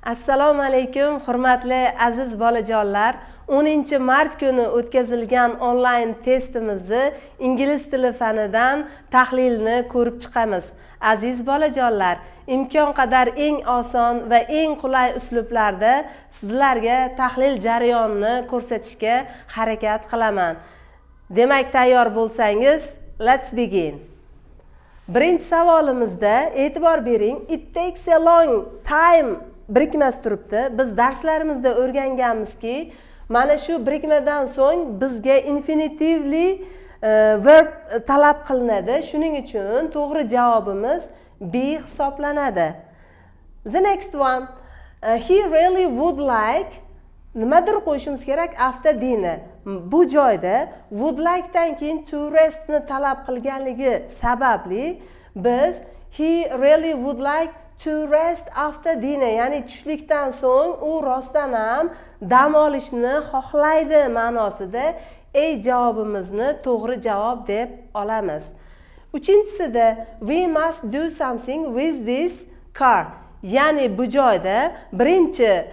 Assalomu alaykum, hurmatli aziz bolajonlar. 10 mart kuni o'tkazilgan onlayn testimizni, ingliz tili fanidan tahlilni ko'rib chiqamiz. Aziz bolajonlar, imkon qadar eng oson va eng qulay uslublarda sizlarga tahlil jarayonini ko'rsatishga harakat qilaman. Demak, tayyor bo'lsangiz, let's begin. Birinchi savolimizda e'tibor bering, "It takes a long time" birikmasi turibdi. Biz darslarimizda o'rganganmizki, mana shu birikmadan so'ng bizga infinitivli verb talab qilinadi. Shuning uchun to'g'ri javobimiz B hisoblanadi. The next one, "He really would like" nimadir qo'yishimiz kerak after dinner. Bu joyda "would like" dan keyin "to rest" ni talab qilganligi sababli biz "He really would like to rest after dinner", ya'ni tushlikdan so'ng u rostdan ham dam olishni xohlaydi ma'nosida A javobimizni to'g'ri javob deb olamiz. Uchinchisida "We must do something with this car", ya'ni bu joyda birinchi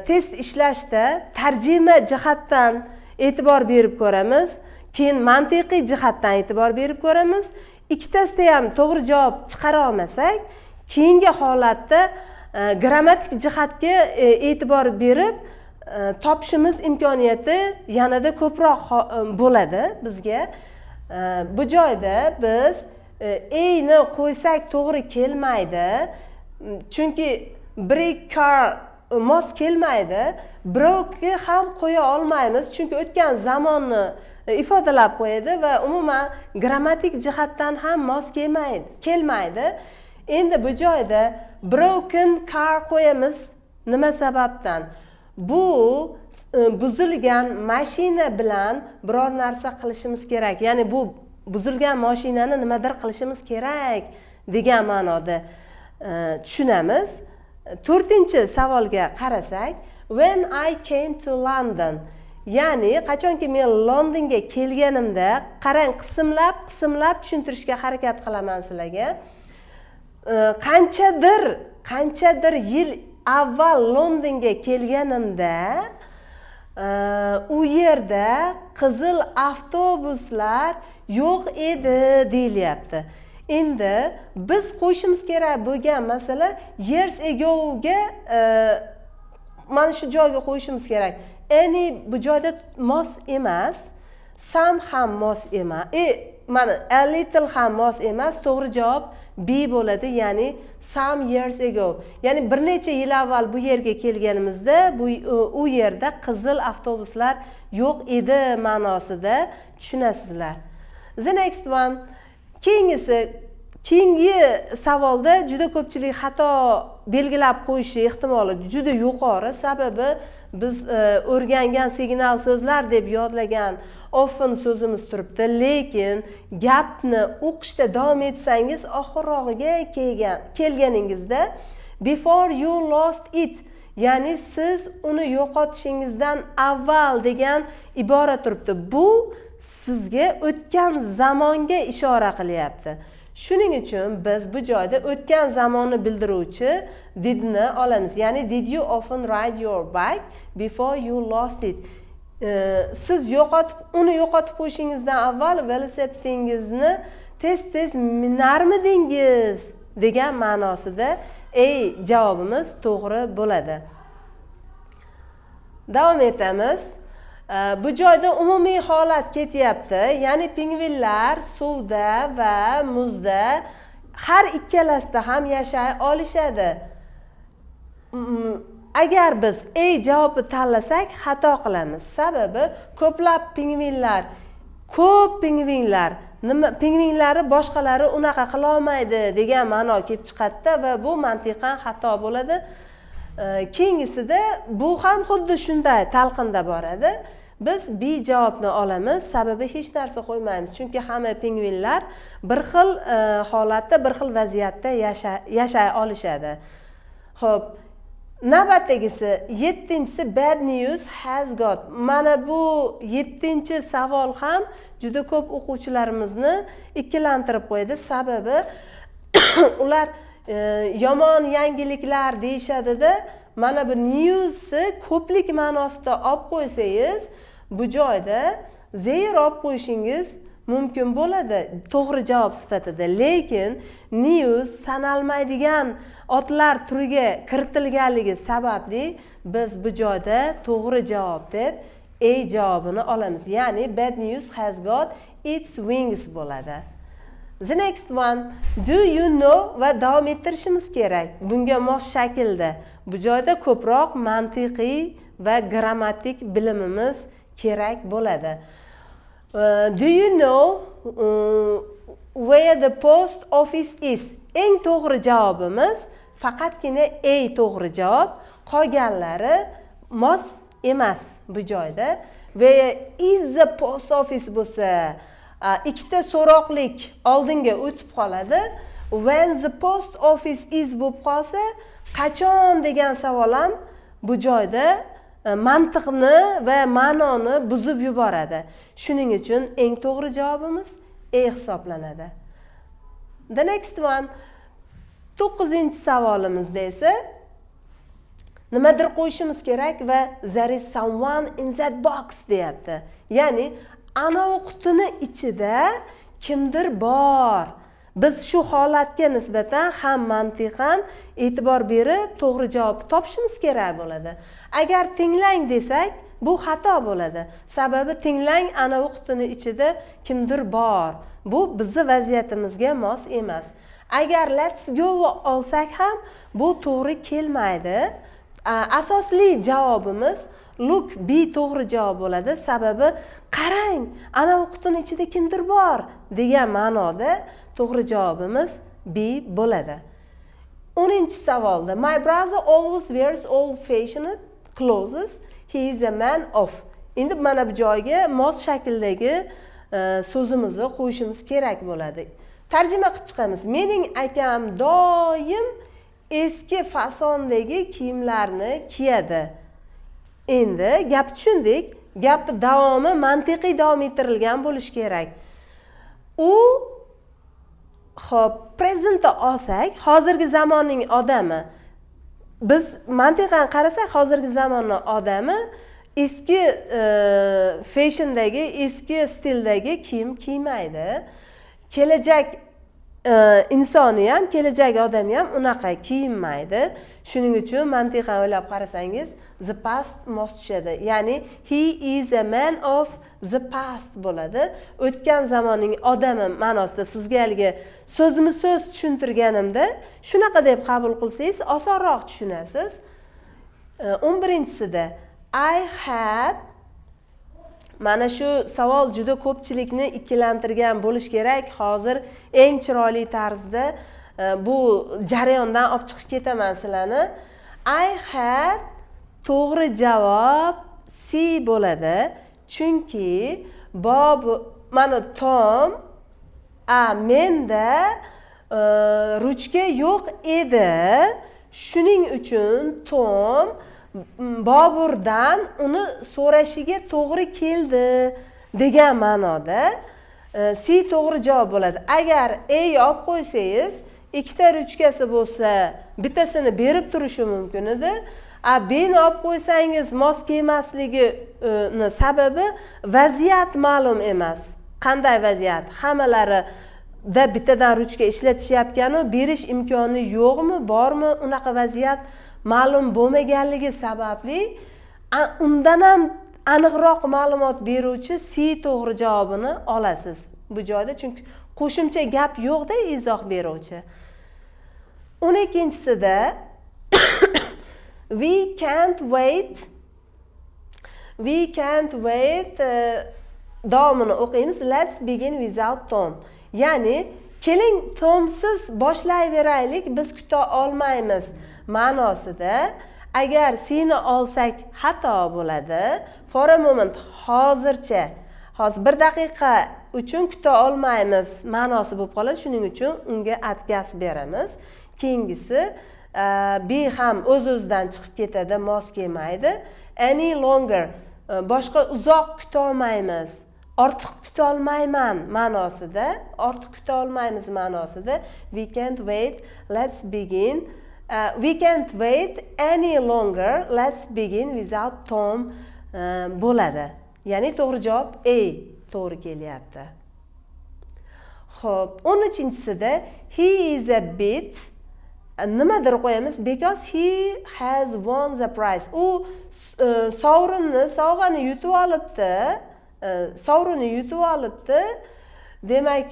test ishlashda tarjima jihatdan e'tibor berib ko'ramiz, keyin mantiqiy jihatdan e'tibor berib ko'ramiz. Ikkitasida ham to'g'ri javob chiqara olmasak, keyingi holatda grammatik jihatga e'tibor berib topishimiz imkoniyati yanada ko'proq bo'ladi bizga. Bu joyda biz A ni qo'ysak, to'g'ri kelmaydi, chunki break car mos kelmaydi. Broke ham qo'ya olmaymiz, chunki o'tgan zamonni ifodalab qo'yadi va umuman grammatik jihatdan ham mos kelmaydi. Endi bu joyda broken car qo'yamiz. Nima sababdan? Bu buzilgan mashina bilan biror narsa qilishimiz kerak, ya'ni bu buzilgan mashinani nimadir qilishimiz kerak degan ma'noda tushunamiz. To'rtinchi savolga qarasak, "When I came to London", ya'ni qachonki men Londonga kelganimda. Qarang, qismlab qismlab tushuntirishga harakat qilaman sizlarga. Qanchadir yil avval Londonga kelganimda u yerda qizil avtobuslar yo'q edi, deyilyapti. Endi biz qo'yishimiz kerak bo'lgan masala years ago'ga mana shu joyga qo'yishimiz kerak. Any bu joyda mos emas, some ham mos emas, mana a little ham mos emas. To'g'ri javob B bo'ladi, ya'ni some years ago, ya'ni bir necha yil avval bu yerga kelganimizda bu u yerda qizil avtobuslar yo'q edi ma'nosida tushunasizlar. The next one, keyingisi. Keyingi savolda juda ko'pchilik xato belgilab qo'yishi ehtimoli juda yuqori. Sababi biz o'rgangan signal so'zlar deb yodlagan often so'zimiz turibdi, lekin gapni o'qishda davom etsangiz, oxirrog'iga kelganingizda "before you lost it", ya'ni siz uni yo'qotishingizdan avval degan ibora turibdi. Bu sizga o'tgan zamonga ishora qilyapti. Shuning uchun biz bu joyda o'tgan zamonni bildiruvchi didni olamiz, ya'ni "Did you often ride your bike before you lost it?" Siz uni yo'qotib qo'yishingizdan avval velosipedingizni tez tez minarmidingiz degan ma'nosida A javobimiz to'g'ri bo'ladi. Davom etamiz. Bu joyda umumiy holat ketyapti, ya'ni pingvinlar suvda va muzda, har ikkalasida ham yashay olishadi. Agar biz A javobni tanlasak, xato qilamiz. Sababi ko'plab pingvinlar, ko'p pingvinlar, nima pingvinlari boshqalari unaqa qilolmaydi degan ma'no kelib chiqadida va bu mantiqan xato bo'ladi. Keyingisida bu ham xuddi shunday talqinda boradi. Biz B javobni olamiz, sababi hech narsa qo'ymaymiz, chunki hamma pingvinlar bir xil holatda, bir xil vaziyatda yashay olishadi. Ho'p, navbatdagisi, yettinchisi, "Bad news has got". Mana bu yettinchi savol ham juda ko'p o'quvchilarimizni ikkilantirib qo'yadi. Sababi ular yomon yangiliklar deyishadida. Mana bu newsni ko'plik ma'nosida olib qo'ysangiz, bu joyda their olib qo'yishingiz mumkin bo'ladi to'g'ri javob sifatida. Lekin news sanalmaydigan otlar turiga kiritilganligi sababli biz bu joyda to'g'ri javob deb A javobini olamiz, ya'ni "Bad news has got its wings" bo'ladi. The next one, "Do you know" va davom ettirishimiz kerak bunga mos shaklda. Bu joyda ko'proq mantiqiy va grammatik bilimimiz kerak bo'ladi. Do you know where the post office is? Eng to'g'ri javobimiz faqatgina A to'g'ri javob, qolganlari mos emas bu joyda. "Where is the post office" bo'lsa, ikkita so'roqlik oldinga o'tib qoladi. "When the post office is" bo'lib qolsa, qachon degan savol ham bu joyda mantiqni va ma'noni buzib yuboradi. Shuning uchun eng to'g'ri javobimiz A hisoblanadi. The next one, 9-savolimizda esa nimadir qo'yishimiz kerak va "There is someone in that box" deyapti, ya'ni anavi qutini ichida kimdir bor. Biz shu holatga nisbatan ham mantiqan e'tibor berib, to'g'ri javobni topishimiz kerak bo'ladi. Agar tinglang desak, bu xato bo'ladi, sababi tinglang, anavi qutini ichida kimdir bor, bu bizni vaziyatimizga mos emas. Agar "Let's go" olsak ham, bu to'g'ri kelmaydi. Asosli javobimiz "look", B to'g'ri javob bo'ladi, sababi qarang, anavi qutini ichida kimdir bor degan ma'noda to'g'ri javobimiz B bo'ladi. 10-savolda "My brother always wears old fashioned clothes. He is a man of". Endi mana bu joyga mos shakldagi so'zimizni qo'yishimiz kerak bo'ladi. Tarjima qilib chiqamiz: mening akam doim eski fasondagi kiyimlarni kiyadi. Endi gap tushundik, gapni davomi mantiqiy davom ettirilgan bo'lishi kerak. U ho'p, presentni olsak, hozirgi zamonning odami, biz mantiqan qarasak, hozirgi zamonni odami eski fashiondagi, eski stildagi kiyim kiymaydi. Kelajak insoni ham, kelajak odami ham unaqa kiyinmaydi. Shuning uchun mantiqan o'ylab qarasangiz, the past mos tushadi, ya'ni "He is a man of the past" bo'ladi, o'tgan zamonning odami ma'nosida. Sizga haligi so'zma so'z tushuntirganimda shunaqa deb qabul qilsangiz, osonroq tushunasiz. 11-sida "I had", mana shu savol juda ko'pchilikni ikkilantirgan bo'lishi kerak. Hozir eng chiroyli tarzda bu jarayondan olib chiqib ketaman sizlarni. "I had" to'g'ri javob C bo'ladi, chunki Bob, mana Tom, a menda ruchka yo'q edi, shuning uchun Tom Boburdan uni so'rashiga to'g'ri keldi degan ma'noda C to'g'ri javob bo'ladi. Agar A olib qo'ysangiz, ikkita ruchkasi bo'lsa, bittasini berib turishi mumkin edi. A Bni olib qo'ysangiz, mos kelmasligini sababi vaziyat ma'lum emas. Qanday vaziyat? Hammalarida bittadan ruchka ishlatishyapganu, berish imkoni yo'qmi, bormi, unaqa vaziyat ma'lum bo'lmaganligi sababli undan ham aniqroq ma'lumot beruvchi C to'g'ri javobini olasiz bu joyda, chunki qo'shimcha gap yo'qda izoh beruvchi. 12-sida "We can't wait, we can't wait", davomini o'qiymiz: "Let's begin without Tom", ya'ni keling, Tomsiz boshlayveraylik, biz kuta olmaymiz ma'nosida. Agar Cni olsak, xato bo'ladi. "For a moment", hozircha, hozir bir daqiqa uchun kuta olmaymiz ma'nosi bo'lib qoladi, shuning uchun unga отказ beramiz. Keyingisi B ham o'z o'zidan chiqib ketadi, mos kelmaydi. "Any longer", boshqa uzoq kutolmaymiz, ortiq kutolmayman ma'nosida, ortiq kuta olmaymiz ma'nosida. "We can't wait, let's begin". We can't wait any longer. Let's begin without Tom bo'ladi. Ya'ni to'g'ri javob A to'g'ri kelyapti. Xo'p, 13-chisida he is a bit nimadir qo'yamiz because he has won the prize. U sovrinni, sovg'ani yutib olibdi. Sovrinni yutib olibdi. Demak,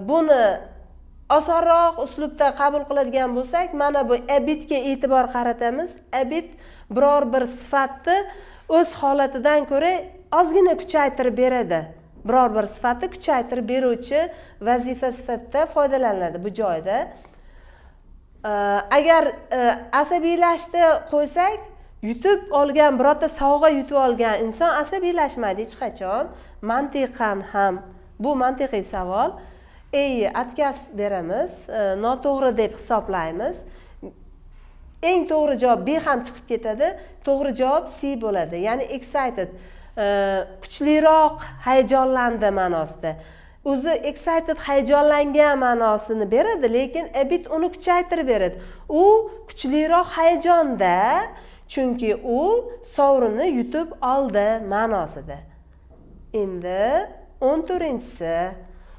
buni osonroq uslubda qabul qiladigan bo'lsak, mana bu a bitga e'tibor qaratamiz. A bit biror bir sifatni o'z holatidan ko'ra ozgina kuchaytirib beradi. Biror bir sifatni kuchaytirib beruvchi vazifa sifatida foydalaniladi bu joyda. Agar asabiylashni qo'ysak, yutib olgan, birorta sovg'a yutib olgan inson asabiylashmaydi hech qachon. Mantiqan ham bu mantiqiy savol. A отказ beramiz, noto'g'ri deb hisoblaymiz. Eng to'g'ri javob B ham chiqib ketadi. To'g'ri javob C bo'ladi. Ya'ni excited, kuchliroq hayajonlandi ma'nosida. O'zi excited hayajonlangan ma'nosini beradi, lekin a bit uni kuchaytirib beradi. U kuchliroq hayajonda, chunki u sovrinni yutib oldi ma'nosida. Endi 14-chisi.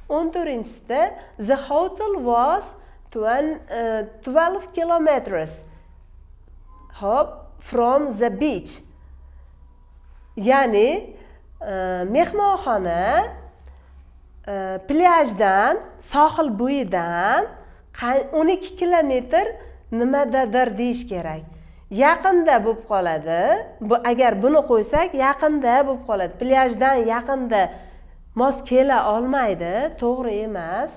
14-chisida the hotel was 12 kilometers, hop, from the beach. Ya'ni mehmonxona plyajdan, sohil bo'yidan 12 kilometr nimadadir deyish kerak. Yaqinda bo'lib qoladi. Bu agar buni qo'ysak, yaqinda bo'lib qoladi. Plyajdan yaqinda mos kela olmaydi, to'g'ri emas.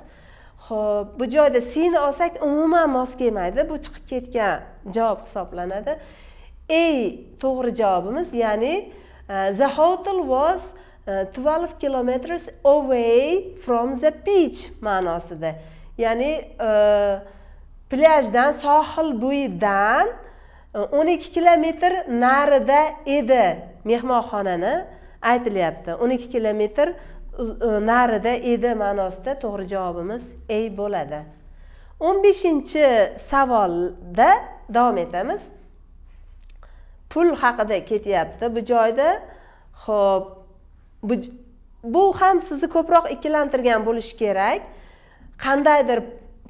Xo'p, bu joyda C'ni olsak, umuman mos kelmaydi. Bu chiqib ketgan javob hisoblanadi. A to'g'ri javobimiz, ya'ni the hotel was 12 kilometers away from the beach ma'nosida. Ya'ni plyajdan, sohil bo'yidan 12 kilometr narida edi mehmonxonani aytilyapti. 12 kilometr narida edi ma'nosida to'g'ri javobimiz A bo'ladi. 15-savolda davom etamiz. Pul haqida ketyapti bu joyda. Xo'p, bu ham sizni ko'proq ikkilantirgan bo'lishi kerak. Qandaydir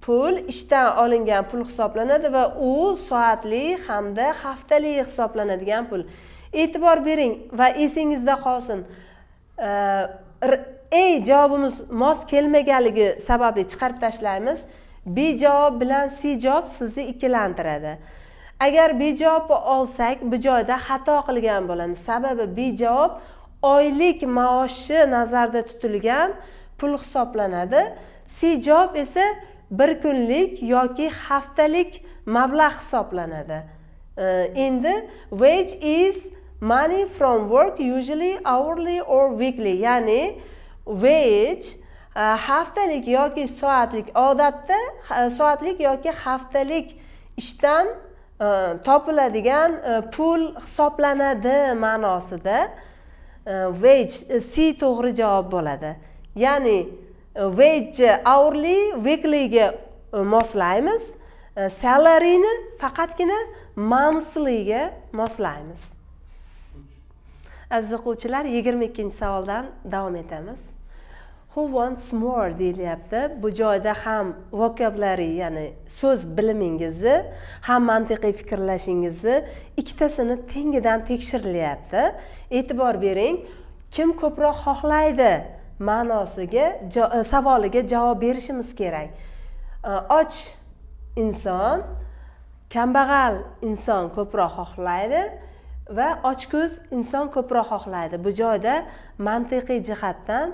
pul ishdan olingan pul hisoblanadi va u soatli hamda haftali hisoblanadigan pul. E'tibor bering va esingizda qolsin. A javobimiz mos kelmaganligi sababli chiqarib tashlaymiz. B javob bilan C javob sizni ikkilantiradi. Agar B javobni olsak, bu joyda xato qilgan bo'lamiz. Sababi B javob oylik maoshi nazarda tutilgan pul hisoblanadi. C javob esa bir kunlik yoki haftalik mablag' hisoblanadi. Endi wage is money from work, usually hourly or weekly. Ya'ni wage haftalik yoki soatlik, odatda soatlik yoki haftalik ishdan topiladigan pul hisoblanadi ma'nosida wage C to'g'ri javob bo'ladi. Ya'ni wage hourly, weeklyga moslaymiz, salaryni faqatgina monthlyga moslaymiz. Aziz o'quvchilar, 22-savoldan davom etamiz. Who wants more deyilyapti. Bu joyda ham vocabulary, ya'ni so'z bilimingizni, ham mantiqiy fikrlashingizni ikkitasini tengidan tekshirilyapti. E'tibor bering, kim ko'proq xohlaydi ma'nosiga savoliga javob berishimiz kerak. Och inson, kambag'al inson ko'proq xohlaydi va ochko'z inson ko'proq xohlaydi. Bu joyda mantiqiy jihatdan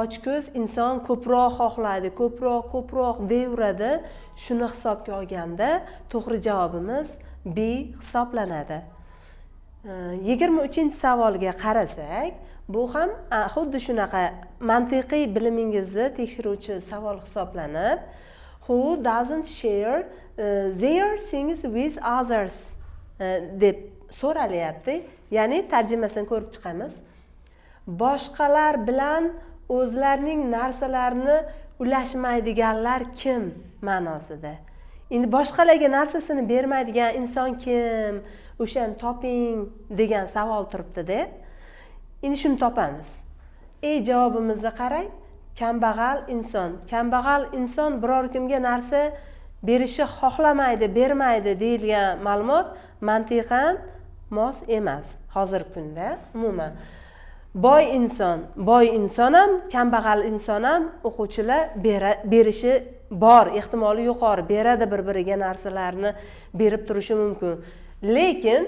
ochko'z inson ko'proq xohlaydi, ko'proq, ko'proq deyaveradi. Shuni hisobga olganda to'g'ri javobimiz B hisoblanadi. 23-savolga qarasak, bu ham xuddi shunaqa mantiqiy bilimingizni tekshiruvchi savol hisoblanib, who doesn't share their things with others deb so'ralyapti. Ya'ni tarjimasini ko'rib chiqamiz. Boshqalar bilan o'zlarining narsalarini ulashmaydiganlar kim ma'nosida. Endi boshqalarga narsasini bermaydigan inson kim, o'shani toping degan savol turibdida. Endi shuni topamiz. A javobimizni qarang: kambag'al inson. Kambag'al inson biror kimga narsa berishni xohlamaydi, bermaydi deyilgan ma'lumot mantiqan mos emas hozirgi kunda umuman. Boy inson, boy inson ham, kambag'al inson ham, o'quvchilar, berishi bor ehtimoli yuqori, beradi, bir biriga narsalarni berib turishi mumkin. Lekin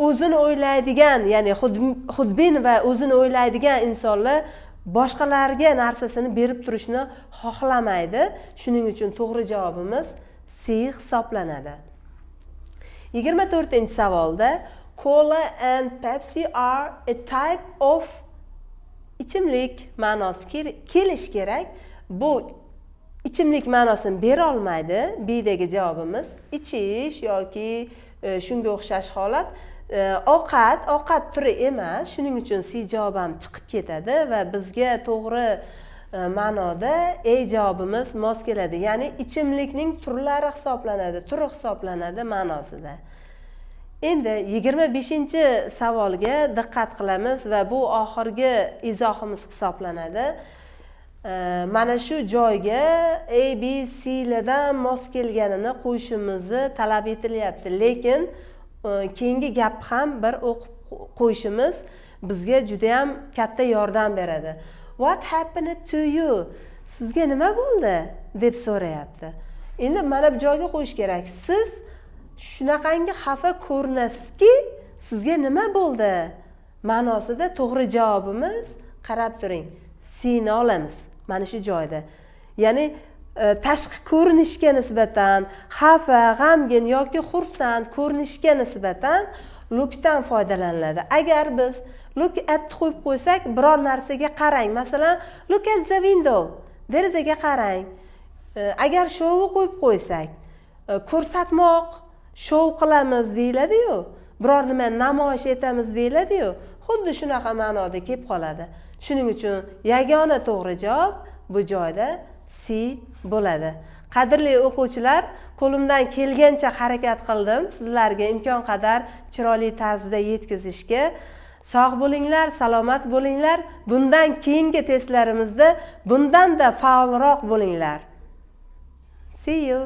o'zini o'ylaydigan, ya'ni xudbin va o'zini o'ylaydigan insonlar boshqalarga narsasini berib turishni xohlamaydi. Shuning uchun to'g'ri javobimiz C hisoblanadi. 24-savolda "Cola and Pepsi are a type of" ichimlik ma'nosi kelishi kerak. Bu ichimlik ma'nosini bera olmaydi. Bdagi javobimiz ichish yoki shunga o'xshash holat, ovqat, ovqat turi emas. Shuning uchun C javob ham chiqib ketadi va bizga to'g'ri ma'noda A javobimiz mos keladi, ya'ni ichimlikning turlari hisoblanadi, turi hisoblanadi ma'nosida. Endi 25-savolga diqqat qilamiz va bu oxirgi izohimiz hisoblanadi. Mana shu joyga A, B, C lardan mos kelganini qo'yishimizni talab etilyapti, lekin keyingi gap ham bir o'qib qo'yishimiz bizga judayam katta yordam beradi. "What happened to you?" Sizga nima bo'ldi, deb so'rayapti. Endi mana bu joyga qo'yish kerak: siz shunaqangi xafa ko'rinasizki, sizga nima bo'ldi ma'nosida. To'g'ri javobimiz, qarab turing, Cni olamiz mana shu joyda, ya'ni tashqi ko'rinishga nisbatan xafa, g'amgin yoki xursand ko'rinishga nisbatan lookdan foydalaniladi. Agar biz look at qo'yib qo'ysak, biror narsaga qarang, masalan, "Look at the window", derazaga qarang. Agar showni qo'yib qo'ysak, ko'rsatmoq, shou qilamiz deyiladiyu, biror nimani namoyish etamiz deyiladiyu, xuddi shunaqa ma'noda kelib qoladi. Shuning uchun yagona to'g'ri javob bu joyda C bo'ladi. Qadrli o'quvchilar, qo'limdan kelgancha harakat qildim sizlarga imkon qadar chiroyli tarzda yetkazishga. Sog' bo'linglar, salomat bo'linglar. Bundan keyingi testlarimizda bundanda faolroq bo'linglar. See you.